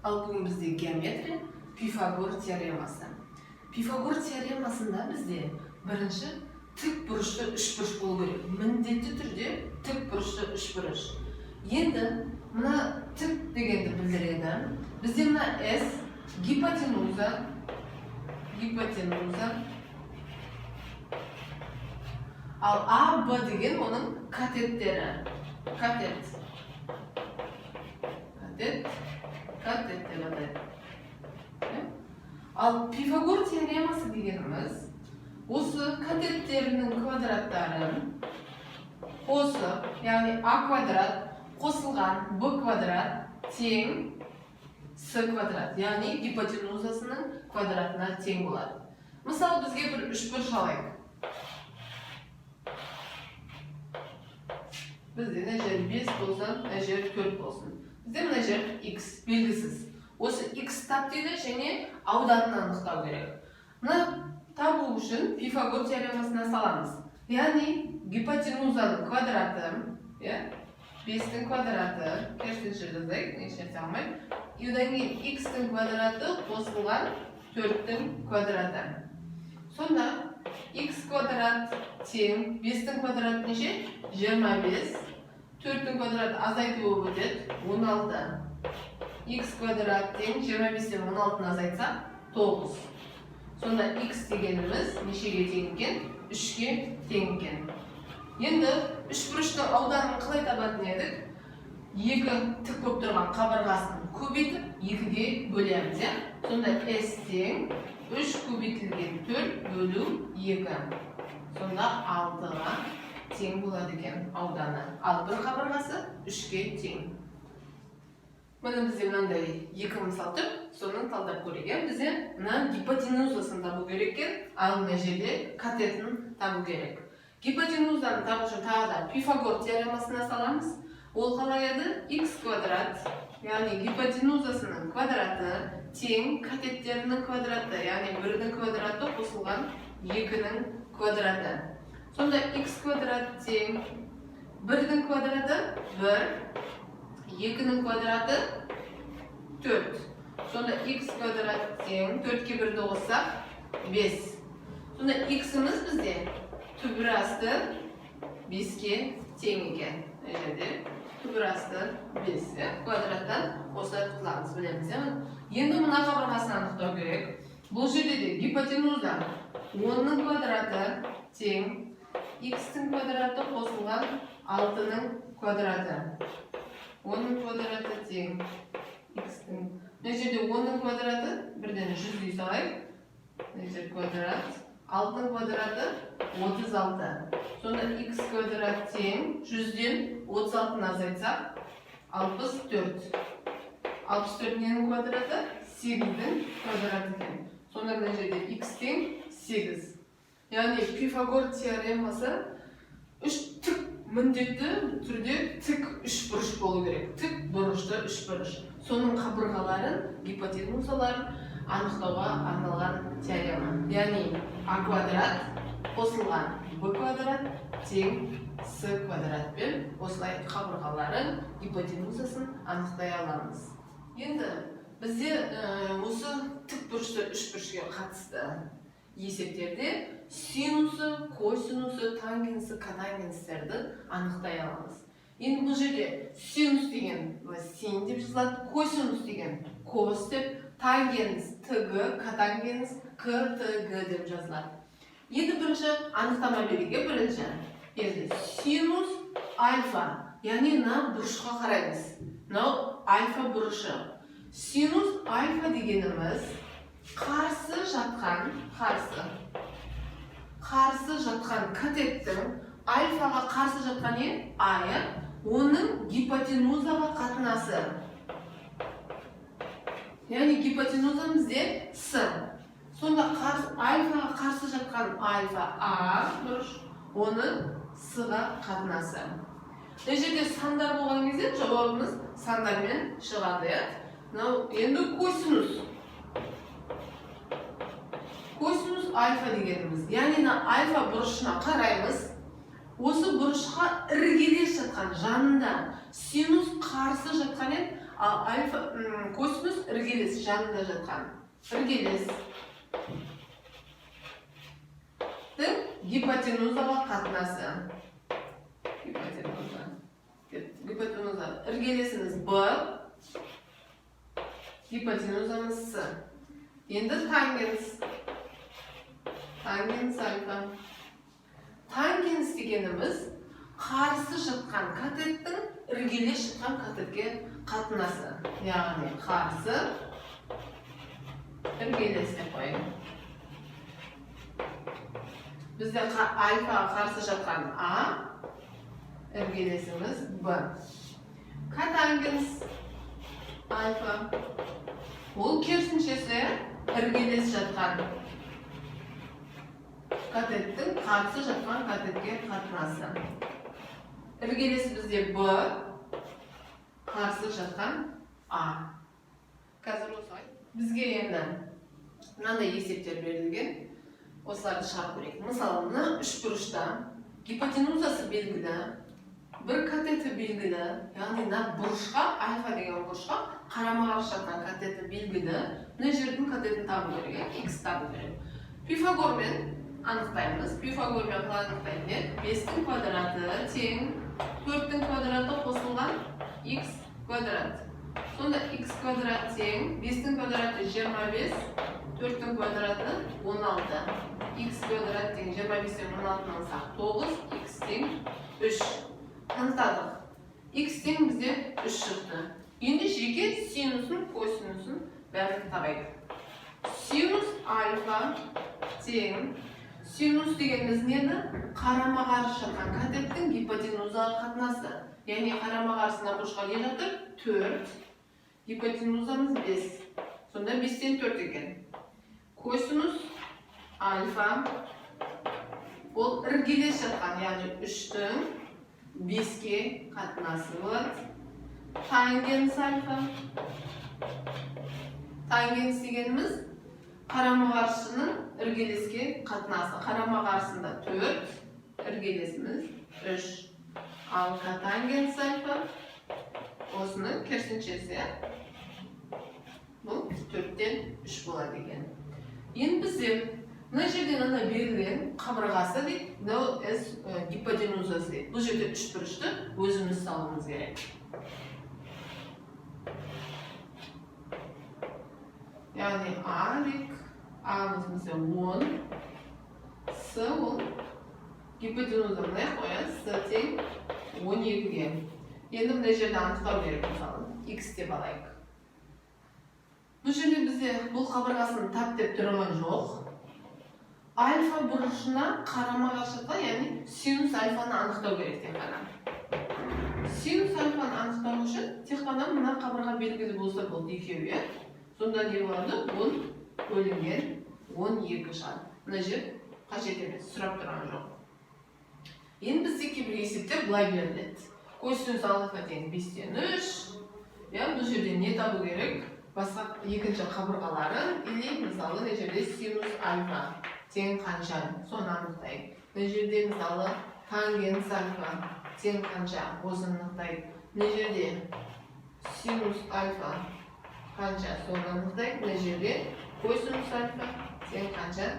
Ал бүгін бізде геометрия, Пифагор теоремасы. Пифагор теоремасында бізде бірінші тік бұрышты үшбұрыш болу керек. Міндетті түрде тік бұрышты үшбұрыш. Енді мына тік дегенді білдіреді. Бізде мына S гипотенуза, гипотенуза. Ал А, Б деген оның катеттері. Катет. Катет, катет деп атайды. Иә? Ал Пифагор теоремасы дегеніміз осы катеттерінің квадраттарын қосып, яғни А квадрат қосылған Б квадрат тең С квадрат, яғни гипотенузасының квадратына тең болады. Мысалы, бізге бір үшбұрыш алайық. Бізде мына жер 5 болсын, мына жер 4 болсын. Бізде мына жер x белгісіз. Осы x тап дейді және ауданын анықтау керек. Мына табу үшін Пифагор теоремасына саламыз. Яғни гипотенузаның квадраты, иә, 5-тің квадраты, керісінше жазайық, ешнәрсе алмайды. И одан кейін x-тің квадраты қосылған 4-тің квадраты. Сонда x квадрат тең 5-тің квадраты неше? 25. 4-тің квадраты азайту болып өтеді 16. X квадрат тең 25-тен 16-ны азайтсақ 9. Сонда x дегеніміз нешеге тең екен? 3-ке тең екен. Енді үшбұрыштың ауданын қалай табатын едік? Екі тік болып тұрған қабырғасын көбейтіп, 2-ге бөлеміз, иә? Сонда S тең 3 көбейтілген 4 бөлу 2. Сонда 6-ға тең болады екен ауданы. Ал бір қабырғасы 3-ке тең. Міне, бізде мынандай екі мысал тұр, соны талдап көрейік. Иә? Бізде мына гипотенузасын табу керек екен, ал мына жерде катетін табу керек. Гипотенузаны табу үшін тағы да Пифагор теоремасына саламыз. Ол қалай еді? X квадрат, яғни гипотенузасының квадраты тең катеттерінің квадраты, яғни бірдің квадраты қосылған екінің квадраты. Сонда x квадрат тең бірдің квадраты 1, екінің квадраты 4. Сонда x квадрат тең 4-ке 1-ді қоссақ 5. Сонда x-іміз бізде түбір асты 5-ке тең екен. Мына жерде түбір асты 5, иә? Квадраттан осылай құтыламыз, білеміз, иә? Енді мына қабырғасын анықтау керек. Бұл жерде де гипотенуза 10-ның квадраты тең x-тің квадраты қосылған 6-ның квадраты. 10-ның квадраты тең x-тің. Мына жерде 10-ның квадраты бірден 100 дей салайық. Мына жер квадрат. 6-ның квадраты 36. Сонда x квадрат тең 100-ден 36-ны азайтсақ 64. 64 ненің квадраты? 8-дің квадраты екен. Сонда мына жерде x тең 8. Яғни Пифагор теоремасы үш тік, міндетті түрде тік үшбұрыш болу керек. Тік бұрышты үшбұрыш. Соның қабырғаларын, гипотенузаларын анықтауға арналған теорема. Яғни а квадрат қосылған б квадрат тең с квадратпен осылай қабырғаларын, гипотенузасын анықтай аламыз. Енді бізде осы тік бұрышты үшбұрышқа қатысты есептерде синусы, косинусы, тангенсі, котангенстерді анықтай аламыз. Енді бұл жерде синус деген былай син деп жазылады, косинус деген кос деп, тангенс тг, котангенс ктг деп жазылады. Енді бірінші анықтама берейік, иә, бірінші. Енді синус альфа, яғни мына бұрышқа қараймыз. Мынау альфа бұрышы. Синус альфа дегеніміз қарсы жатқан, қарсы жатқан катеттің, альфаға қарсы жатқан не? А, иә? Оның гипотенузаға қатынасы. Яғни гипотенуза бізде С. Сонда қарсы, альфаға қарсы жатқан альфа А бұрыш, оның С-ға қатынасы. Мына жерде сандар болған кезде жауабымыз сандармен шығады, иә? Мынау енді косинус. Косинус альфа дегеніміз, яғни мына альфа бұрышына қараймыз. Осы бұрышқа іргелес жатқан, жанында. Синус қарсы жатқан еді, ал альфа, косинус іргелес жатқан. Іргелес, жанында жатқан. Іргелес гипотенузаға қатынасы. Гипотенуза. Гипотенуза. Іргелесіміз Б, гипотенузамыз С. Енді тангенс. Тангенс альфа. Тангенс дегеніміз қарсы жатқан катеттің іргелес жатқан катетке қатынасы. Яғни қарсы іргелес деп қояйын. Бізде альфаға қарсы жатқан А, іргелесіміз Б. Котангенс альфа. Ол керісіншесі, іргелес жатқан катеттің қарсы жатқан катетке қатынасы. Іргелес бізде Б, қарсы жатқан А. Қазір осылай. Бізге енді мынандай есептер берілген. Осыларды шығарып көрейік. Мысалы, мына үшбұрышта гипотенузасы белгілі, бір катеті белгілі, яғни мына бұрышқа, альфа деген бұрышқа қарама-қарсы жатқан катеті белгілі. Мына жердің катетін табу керек, иә, x табу керек. Пифагормен анықтаймыз. Пифагормен қалай анықтайтын еді? 5-тің квадраты тең 4-тің квадраты қосылған x квадрат. Сонда x квадрат тең 5-тің квадраты 25, 4-тің квадраты 16. X квадрат тең 25-тен 16-ны алсақ 9, x тең 3. Анықтадық. X тең бізде 3 шықты. Енді жеке синусын, косинусын бәрін табайық. Синус альфа тең. Синус дегеніміз нені? Қарама-қарсы жатқан катеттің гипотенузаға қатынасы. Яғни қарама-қарсысына бұрышқа не жатыр? 4. Гипотенузамыз 5. Сонда 5-тен 4 екен. Косинус альфа ол іргелес жатқан, яғни 3-тің 5-ке қатынасы болады. Тангенс альфа. Тангенс дегеніміз қарама-қарсының іргелеске қатынасы. Қарама-қарсында 4, іргелесіміз 3. Ал котангенс альфа осының керісіншесі, бұл 4-тен 3 болады екен. Енді бізде мына жерде мына берілген қабырғасы дейді, мынау S гипотенузасы дейді. Бұл жерде үш бұрышты өзіміз салуымыз керек. Яғни А дейік, А-мыз бізде 10, С ол гипотенуза мына қояды, С тең 12-ге. Енді мына жерде анықтау керек, мысалы, X деп алайық. Бұл жерде бізде бұл қабырғасын тап деп тұрған жоқ. Альфа бұрышына қарама-қарсы жатқан, яғни синус альфаны анықтау керек тек қана. Синус альфаны анықтау үшін тек қана мына қабырға белгілі болса болды, екеуі, иә? Сонда не болады? 10 бөлінген 12 шығады. Мына жер қажет емес, сұрап тұрған жоқ. Енді бізде кейбір есептер былай беріледі. Косинус альфа тең 5-тен 3. Иә, бұл жерде не табу керек? Басқа екінші қабырғаларын, или мысалы мына жерде синус альфа тең қанша, соны анықтайық. Мына жерде мысалы тангенс альфа тең қанша, осыны анықтайық. Мына жерде синус альфа қанша, соны анықтайық. Мына жерде косинус альфа тең қанша,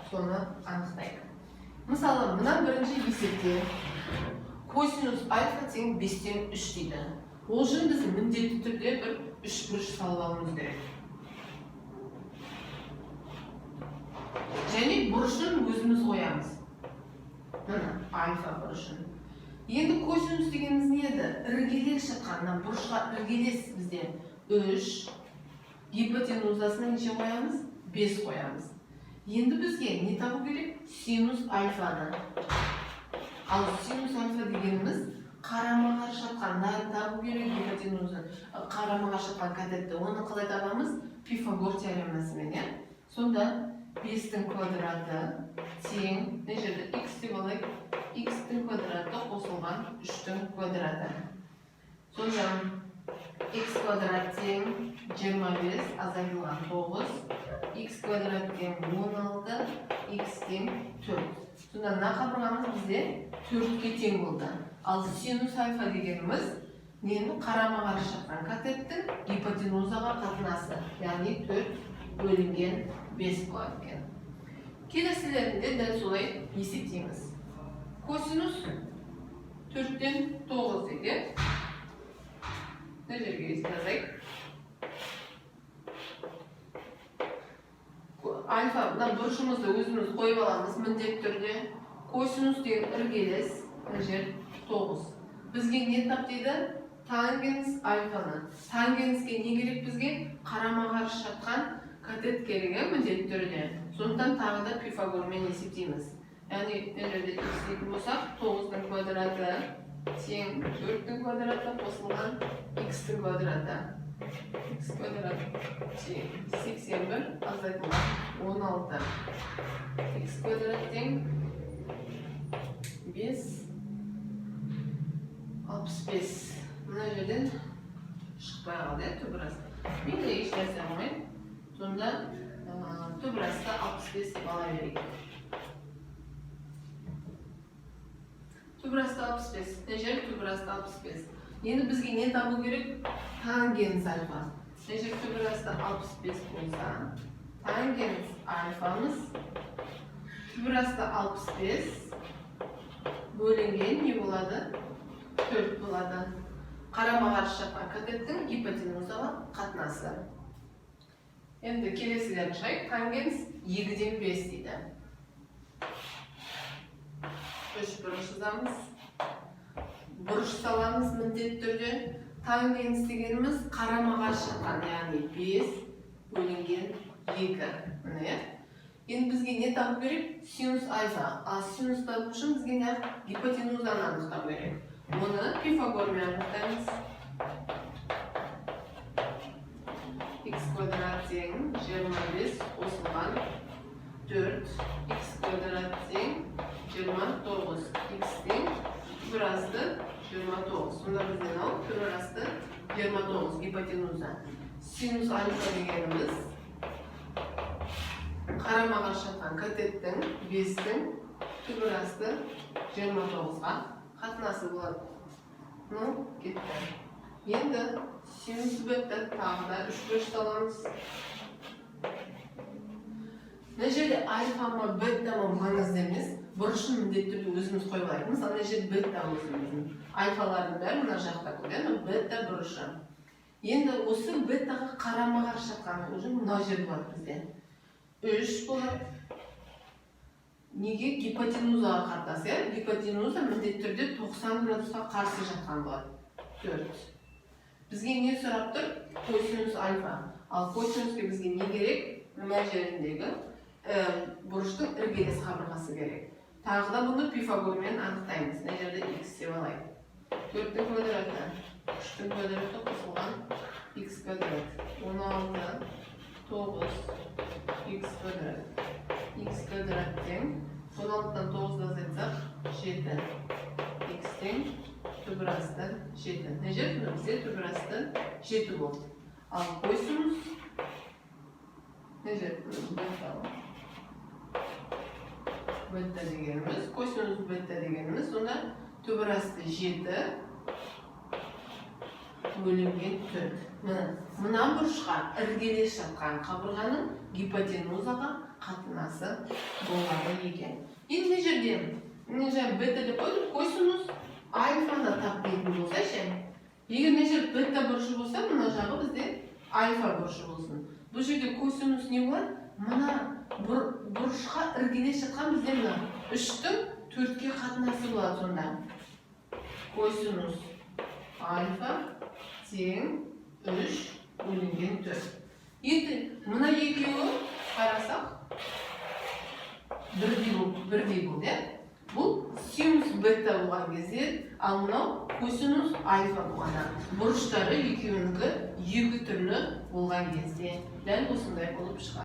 соны анықтайық. Мысалы, мына бірінші есепте косинус альфа тең 5-тен 3 дейді. Ол үшін біз міндетті түрде бір үш бұрыш салып алуымыз керек. Және бұрышын өзіміз қоямыз. Міне, альфа бұрышын. Енді косинус дегеніміз не еді? Іргелес жатқан, мына бұрышқа іргелес бізде 3. Гипотенузасына неше қоямыз? 5 қоямыз. Енді бізге не табу керек? Синус альфаны. Ал синус альфа дегеніміз қарама-қарсы жатқан, мынаны табу керек, гипотенузаны, қарама-қарсы жатқан катетті. Оны қалай табамыз? Пифагор теоремасымен, иә? Сонда 5-тің квадраты тең, мына жерде x деп алайық, x-тің квадраты қосылған 3-тің квадраты. Сонда x квадрат тең 25 азайтылған 9, x квадрат тең 16, x тең 4. Сонда мына қабырғамыз бізде 4-ке тең болды. Ал синус альфа дегеніміз Нені? Қарама-қарсы жатқан катеттің гипотенузаға қатынасы, яғни 4 бөлінген 5 болады екен. Келесілерінде дәл солай есептейміз. Косинус 4-тен 9 дейді. Мына жерге жазайық. Альфа, мына бұрышымызды өзіміз қойып аламыз міндетті түрде. Косинус деген іргелес, мына жер 9. Бізге не тап дейді? Тангенс альфаны. Тангенске не керек бізге? Қарама-қарсы жатқан катет керек, иә, міндетті түрде. Сондықтан тағы да Пифагормен есептейміз. Яғни мына жерде x дейтін болсақ, 9-дың квадраты тең 4-тің квадраты қосылған x-тің квадраты. X квадрат тең 81 азайтылған 16. X квадрат тең 5 65. Мына жерден шықпай қалды, иә, түбір асты. Менде еш нәрсе қылмайды. Сонда түбір асты 65 деп ала берейік. Түбір асты 65. Мына жер түбір асты 65. Енді бізге не табу керек? Тангенс альфа. Мына жер түбір асты 65 болса, тангенс альфамыз түбір асты 65 бөлінген не болады? 4 болады. Қарама-қарсы жатқан катеттің гипотенузаға қатынасы. Енді келесілерін шығайық. Тангенс 2-ден 5 дейді. Үш бұрыш сызамыз. Бұрыш саламыз міндетті түрде. Тангенс дегеніміз қарама-қарсы жатқан, яғни 5 бөлінген 2. Міне, иә? Енді бізге не табу керек? Синус альфа. Ал синус табу үшін бізге не? Гипотенузаны анықтау керек. Оны Пифагормен анықтаймыз. X квадрат тең 25 қосылған 4. X квадрат тең 29. X тең түбір асты 29. Сонда бізден ал түбір асты 29 гипотенуза. Синус альфа дегеніміз қарама-қарсы жатқан катеттің 5-тің түбір асты 29-ға қатынасы болады. Ну, кетті. Енді синус бетті тағы да үш бұрыш саламыз. Мына жерде альфа ма, бета ма маңызды емес. Бұрышын міндетті түрде өзіміз қойып алайық. Мысалы, мына жерде бета өзіміздің. Альфалардың бәрі мына жақта көрді, мына бета бұрышы. Енді осы бетаға қарама-қарсы жатқан уже мына жер болады бізде. 3 болады. Неге? Гипотенузаға қатынасы, иә? Гипотенуза міндетті түрде 90 градусқа қарсы жатқан болады. 4. Бізге не сұрап тұр? Косинус альфа. Ал косинуске бізге не керек? Мына жеріндегі бұрыштың іргелес қабырғасы керек. Тағы да бұны Пифагормен анықтаймыз. Мына жерде x деп алайық. 4-тің квадраты, 3-тің квадраты қосылған x квадрат. 16, 9, x квадрат. X квадрат тең 16-дан 9-ды азайтсақ 7. X тең түбір асты 7. Мына жер бізде түбір асты 7 болды. Ал косинус мына жер бета. Бета дегеніміз, косинус бета дегеніміз сонда түбір асты 7 бөлінген 4. Міне, мына бұрышқа іргелес жатқан қабырғаның гипотенузаға қатынасы болады екен. Енді мына жерде мына жерде бета деп қойдық, косинус альфаны тап дейтін болса ше. Егер мына жер бета бұрышы болса, мына жағы бізде альфа бұрышы болсын. Бұл жерде косинус не болады? Мына бұрышқа іргелес жатқан бізде мына 3-тің 4-ке қатынасы болады сонда. Косинус альфа тең 3 бөлінген 4. Енді мына екеуі қарасақ бірдей болды, иә? Бұл синус бета болған кезде, ал мынау косинус альфа болғанда, бұрыштары екеуінікі екі түрлі болған кезде дәл осындай болып шығады.